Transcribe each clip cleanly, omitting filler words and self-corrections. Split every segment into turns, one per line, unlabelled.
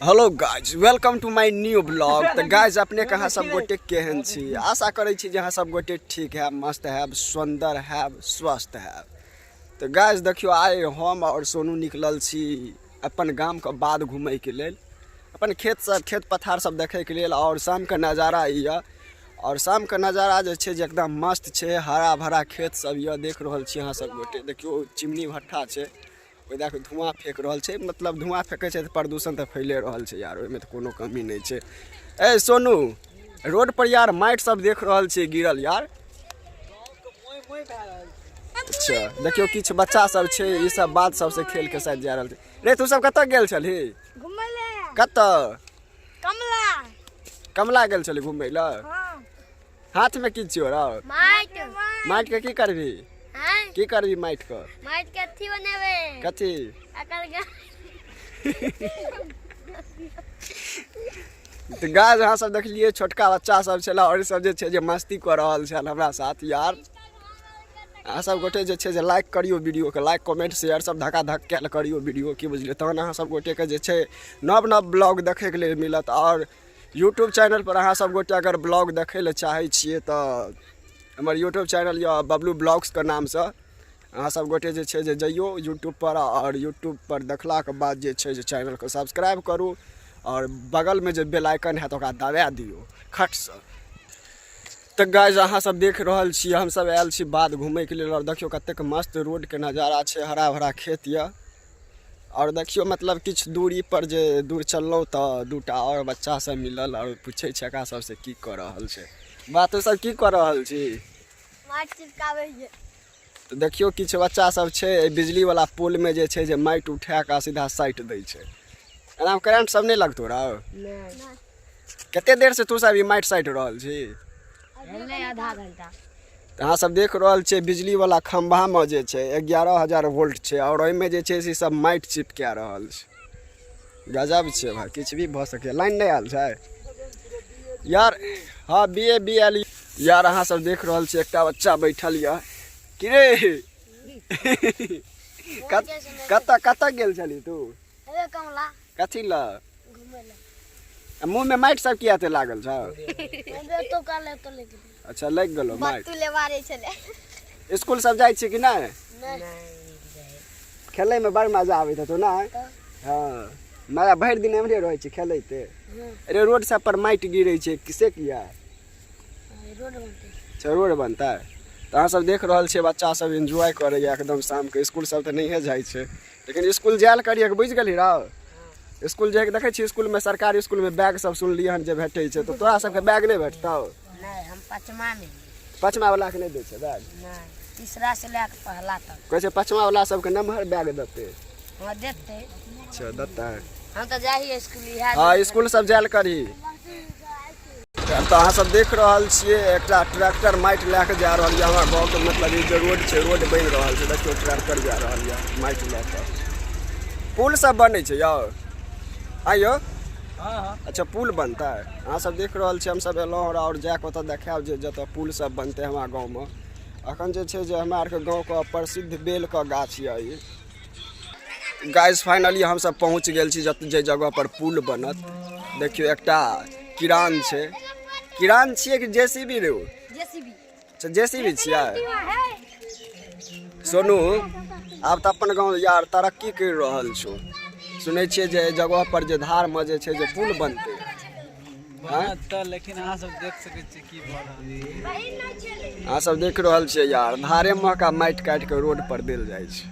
Hello guys, welcome to my new blog. तऽ guys, अपने के अहाँ सब गोटे केहन छी? आशा करै छी जे अहाँ सब गोटे ठीक हैब, मस्त हैब, सुन्दर हैब, स्वस्थ हैब। तऽ गाइज देखियौ, आइ हम आओर सोनू निकलल छी अपन गामके बाध घुमैके लेल, अपन खेत सब, खेत पथार सब देखैके लेल। आओर शामके नजारा ई यऽ, आओर शामके नजारा जे छै जे एकदम मस्त छै, हरा भरा खेत सब यऽ, देख रहल छी अहाँ सब गोटे। देखियौ, चिमनी भट्ठा छै, ओहि दए कऽ धुआँ फेक रहल छै। मतलब धुआँ फेकै छै तऽ प्रदूषण तऽ फैले रहल छै यार, ओहिमे तऽ कोनो कमी नहि छै। ए सोनू, रोड पर यार माटि सब देख रहल छियै गिरल यार। अच्छा देखियौ, किछु बच्चा सब छै, ई सब बात सबसँ खेल के साथ जा रहल छै। रे, तू सब कतऽ गेल छलही?
घुमय लए।
कतऽ?
कमला।
कमला गेल छली घुमय लए?
हँ।
हाथमे की छियौ रौ?
माटि।
माटि के की करबी?
आँय?
की करबी माटि के?
माटि के अथी बनेबै।
कथी?
अकर गाछ।
तऽ गाछ अहाँ सब देखलियै, छोटका बच्चा सब छलै आओर सब जे छै जे मस्ती कऽ रहल छल हमरा साथ यार। अहाँ सब गोटे जे छै जे लाइक करियौ वीडियोके, लाइक, कमेंट, शेयर सब धका धक कयल करियौ वीडियो, की बुझलियै? तहन अहाँ सब गोटेके जे छै नव नव ब्लॉग देखैके लेल मिलत। आओर यूट्यूब चैनलपर अहाँ सब गोटे अगर ब्लॉग देखै लए चाहै छियै तऽ हमर यूट्यूब चैनल यऽ बबलू ब्लॉग्सके नामसँ। अहाँ सब गोटे जे छै जे जइयौ यूट्यूबपर, आओर यूट्यूबपर देखलाके बाद जे छै जे चैनलके सब्सक्राइब करू, आओर बगलमे जे बेल आइकन हैत ओकरा दबा दियौ खटसँ। तऽ गाइज, अहाँ सब देख रहल छियै, हमसब आयल छी बाध घुमैके लेल। आओर देखियौ कतेक मस्त रोडके नजारा छै, हरा भरा खेत यऽ। आओर देखियौ, मतलब किछु दूरी पर जे दूर चललहुँ तऽ दूटा आओर बच्चा सब मिलल, आओर पूछै छै एकरा सबसँ की कऽ रहल छै। बा, तू सब की कऽ रहल छी?
माटि चिपकाबै छियै।
तऽ देखियौ, किछु बच्चा सब छै, एहि बिजली वाला पोल मे जे छै जे माटि उठा कऽ सीधा साटि दै छै। एनामे करेंट सब नहि लगतौ रौ?
नहि।
कते देर से तू सब ई माटि साटि रहल छी?
भेलै आधा घंटा।
तऽ अहाँ सब देख रहल छियै, बिजली वाला खम्भा मे जे छै 11,000 वोल्ट छै, आओर ओहिमे जे छै से सब माटि चिपका रहल छै। गजब छै भाय, किछु भी भऽ सकैए। लाइन नहि आयल छै यार। हँ, बी ए बी एल यार। अहाँ सब देख रहल छियै, एकटा बच्चा बैठल यऽ। की रे, कतऽ कतऽ गेल छली तू?
हेबे कमला।
कथी लए?
घुमय लए।
आ मुँहमे माटि सब किया एते लागल छौ?
हेबे तो काले तो लेके।
अच्छा, लागि गेलो माटि।
बत्तू लेबा रहे छलै।
स्कूल सब जाइ छी कि नहि?
नहि।
खेलैमे बड़ मजा आबैत हेतौ ने? हँ, मजा भरि दिन एम्हरे रहै छै खेलैते। अरे, रोड सब पर माटि गिरै छै से किया?
रोड बनतै।
अच्छा, रोड बनतै। तऽ अहाँ सब देख रहल छियै, बच्चा सब एन्जॉय करैया एकदम शामके। स्कूल सब तऽ नहिए जाइ छै, लेकिन स्कूल जायल करियै, बुझि गेलही रौ? स्कूल जाइके देखै छियै, स्कूलमे, सरकारी स्कूलमे बैग सब सुनलियै हन जे भेटै छै, तऽ तोरा सबके बैग नहि भेटतौ?
नहि, हम पचमा मे।
पचमा वाला के नहि दै छै बैग?
नहि, तीसरा से लए कऽ पहला तक।
कहै छै पचमा वाला सबके नमहर बैग देतै।
हँ, देतै।
अच्छा, देतै।
हम तऽ जाइ हियै स्कूल इएह।
हँ, स्कूल सब जायल करही। तऽ अहाँ सब देख रहल छियै, एकटा ट्रैक्टर माटि लए कऽ जा रहल यऽ हमरा गाँवके। मतलब ई जे रोड छै, रोड बनि रहल छै। देखियौ, ट्रैक्टर जा रहल यऽ माटि लऽ कऽ। पुल सब बनै छै यौ? आइयो?
हँ।
अच्छा, पुल बनतै। अहाँ सब देख रहल छियै, हमसब एलहुँ आओर जाकऽ ओतऽ देखायब जे जतऽ पुल सब बनतै हमरा गाँवमे। अखन जे छै जे हमरा आरके गाँवके प्रसिद्ध बेलके गाछ यऽ ई। गाइस, फाइनली हमसब पहुँच गेल छी जत जे जगह पर पुल बनत। देखियौ, एकटा किरान छै। किरान छियै कि जेसीबी रे ओ?
जेसीबी।
अच्छा, जेसीबी छियै। सोनू, आब तऽ अपन गाँव यार तरक्की करि रहल छौ। सुनै छियै जे एहि जगह पर जे धारमे जे छै जे पुल बनतै।
बनत तऽ, लेकिन अहाँ सब देख सकै छियै की भऽ रहल छै।
अहाँ सब देख रहल छियै यार, धारे महका माटि काटि कऽ रोड पर देल जाइ छै।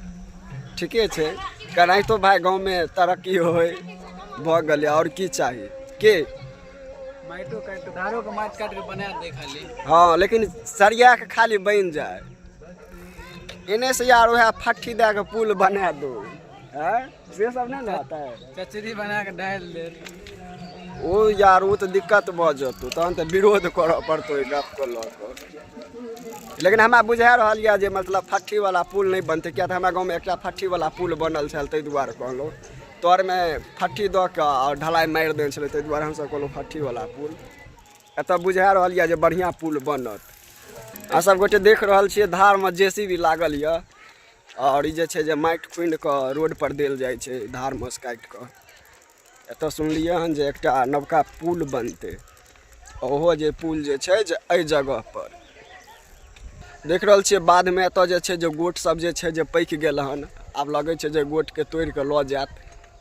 ठीके छै, केनाहितो भाय गाँवमे तरक्की होइ भऽ गेलै, आओर की चाही के?
माटियो काटि कऽ, धारो के माटि काटि कऽ बना दे खाली।
हँ, लेकिन सरिया के खाली बनि जाय एने से यार, उएह फट्ठी दए कऽ पुल बना दो। हैं, से सब नहि ने होतै।
चचरी बना कऽ डालि देत।
ओ यार, ओ तऽ दिक्कत भऽ जेतौ, तहन तऽ विरोध करऽ पड़तौ ओहि गपके लऽ कऽ। लेकिन हमरा बुझा रहल यऽ जे मतलब फट्ठीवला पुल नहि बनतै, किया तऽ हमरा गाँवमे एकटा फट्ठीवला पुल बनल छल, ताहि दुआरे कहलहुँ। तरमे फट्ठी दऽ कऽ आओर ढलाइ मारि देने छलै, ताहि दुआरे हमसभ कहलहुँ फट्ठीवला पुल। एतऽ बुझा रहल यऽ जे बढ़िआँ पुल बनत। अहाँ सब गोटे देख रहल छियै, धारमे जेसीबी लागल यऽ, आओर ई जे छै जे माटि खुनि कऽ रोड पर देल जाइ छै धारमे सँ काटि कऽ। एतऽ सुनलियै हन जे एकटा नवका पुल बनतै। ओहो जे पुल जे छै जे एहि जगह पर देख रहल छियै। बाधमे एतऽ जे छै जे गोट सब जे छै जे पाकि गेल हन। आब लगै छै जे गोटके तोड़ि कऽ लऽ जायत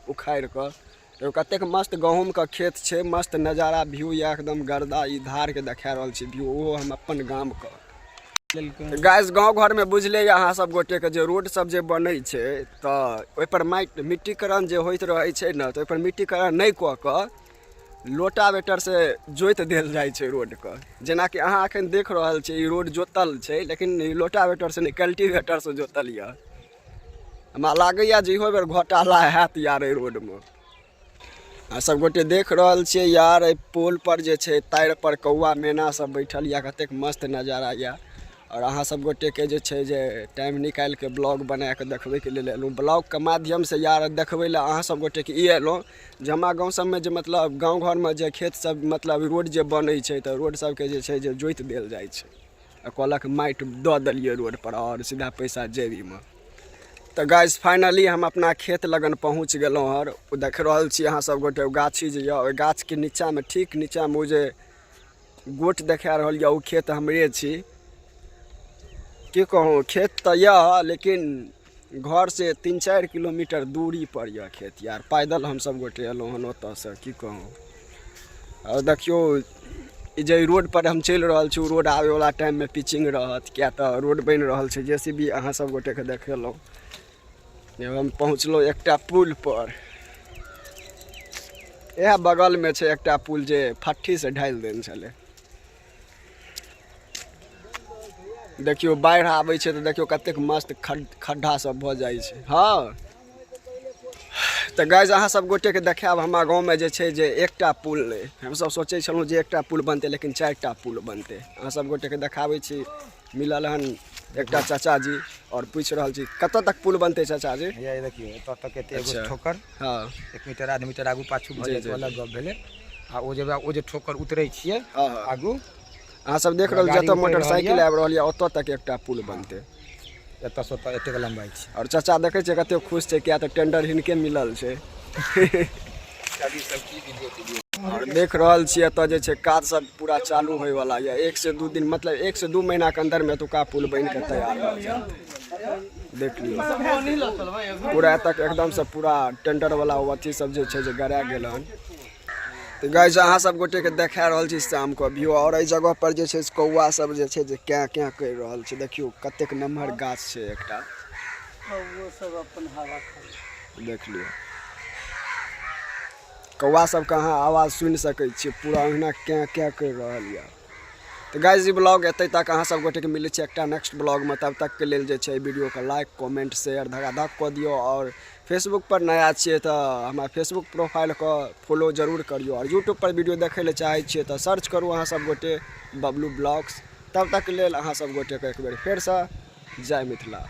उखाड़ि कऽ। देखियौ कतेक मस्त गहूँमके खेत छै, मस्त नजारा व्यू यऽ एकदम गर्दा। ई धारके देखा रहल छी व्यू, ओहो हम अपन गामके। गाइस, गाँव घरमे बुझले यऽ अहाँ सब गोटेके जे रोड सब जे बनै छै तऽ ओहिपर माटि मिट्टीकरण जे होइत रहै छै ने, तऽ ओहिपर मिट्टीकरण नहि कऽ कऽ लोटावेटरसँ जोति देल जाइ छै रोडके। जेनाकि अहाँ एखन देख रहल छियै, ई रोड जोतल छै, लेकिन ई लोटावेटरसँ नहि, कल्टीवेटरसँ जोतल यऽ। हमरा लागैए जे इहो बेर घोटाला हैत यार एहि रोडमे। आ सब गोटे देख रहल छियै यार, एहि पोल पर जे छै तार पर कौआ मैना सब बैठल यऽ। कतेक मस्त नजारा यऽ। आओर अहाँ सब गोटेके जे छै जे टाइम निकालिके ब्लॉग बनाके देखबैके लेल एलहुँ। ब्लॉगके माध्यमसँ यार देखबै लए अहाँ सब गोटेके ई एलहुँ जे हमरा गाँव सबमे जे मतलब गाँव घरमे जे खेत सब मतलब रोड जे बनै छै तऽ रोड सबके जे छै जे जोति देल जाइ छै आ कहलक माटि दऽ देलियै रोडपर आओर सीधा पैसा जेबीमे। तऽ गाइस, फाइनली हम अपना खेत लगन पहुँच गेलहुँ। आओर ओ देख रहल छी अहाँ सब गोटे, ओ गाछी जे यऽ, ओहि गाछके नीचाँमे, ठीक नीचाँमे ओ जे गोट देखा रहल यऽ, ओ खेत हमरे छी। की कहूँ, खेत तऽ यऽ, लेकिन घरसँ 3-4 किलोमीटर दूरी पर यऽ खेत यार। पैदल हमसब गोटे एलहुँ हन ओतऽसँ। की कहूँ, आओर देखियौ ई जे रोड पर हम चलि रहल छी, ओ रोड आबैवला टाइममे पिचिंग रहत, किया तऽ रोड बनि रहल छै। जे सी बी अहाँ सब गोटेके देखेलहुँ। हम पहुँचलहुँ एकटा पुल पर। इएह बगलमे छै एकटा पुल जे फट्ठीसँ ढालि देने छलै। देखियौ, बाढ़ि आबै छै तऽ देखियौ कतेक मस्त खड्ढा सब भऽ जाइ छै। हँ, तऽ गाइज, अहाँ सब गोटेके देखायब, हमरा गाँवमे जे छै जे एकटा पुल नहि। हमसब सोचै छलहुँ जे एकटा पुल बनतै, लेकिन 4टा पुल बनतै। अहाँ सब गोटेके देखाबै छी। मिलल हन एकटा चाचा जी आओर पूछि रहल छी, कतऽ तक पुल बनतै चाचा जी?
भैया, ये देखियौ, एतऽ तक एते एगो ठोकर 1 मीटर आध मीटर आगू पाछू भऽ जायत, अलग गप भेलै। आ ओ जे ठोकर उतरै छियै
हँ हँ
आगू।
अहाँ सब देख रहल,
गाड़ी
जतऽ
उतरि रहल
मोटरसाइकिल
यऽ।
आबि रहल यऽ, ओतऽ तक एकटा पुल बनतै।
एतऽ से ओतऽ एतेक लम्बाइ छै।
आओर चाचा देखै छियै कते खुश छै, किया तऽ टेंडर हिनके मिलल छै। आओर देख रहल छियै, एतऽ जे छै काज सब पूरा चालू होय वाला यऽ। 1 से 2 दिन, मतलब 1 से 2 महीना के अंदर में एतुका पुल बनि के तैयार भऽ जायत। देख लियौ, पूरा एतऽ एकदम से पूरा टेंडर वाला ओ अथी सब जे छै जे गड़ा गेल हन। तऽ गाइस, अहाँ सब गोटे के देखा रहल छी शाम के व्यू। आओर एहि जगह पर जे छै से कौआ सब जे छै जे कैं कैं करि रहल छै। देखियौ कतेक नमहर गाछ छै एकटा।
कौओ सब अपन हवा खाइ।
देख लियौ, कौआ सबके अहाँ आवाज सुनि सकै छियै, पूरा ओहिना कैं कैं करि रहल यऽ। तऽ गाइस, ई ब्लॉग एतै तक। अहाँ सब गोटेके मिलै छै एकटा नेक्स्ट ब्लॉगमे। तब तकके लेल जे छै वीडियोके लाइक, कमेंट, शेयर धकाधक कऽ दियौ। आओर फेसबुक पर नया छियै तऽ हमरा फेसबुक प्रोफाइलके फॉलो जरूर करियौ। आओर यूट्यूब पर वीडियो देखै लए चाहै छियै तऽ सर्च करू अहाँ सब गोटे बबलू ब्लॉग्स। तब तक लेल अहाँ सब गोटेके एक बेर फेरसँ जय मिथिला।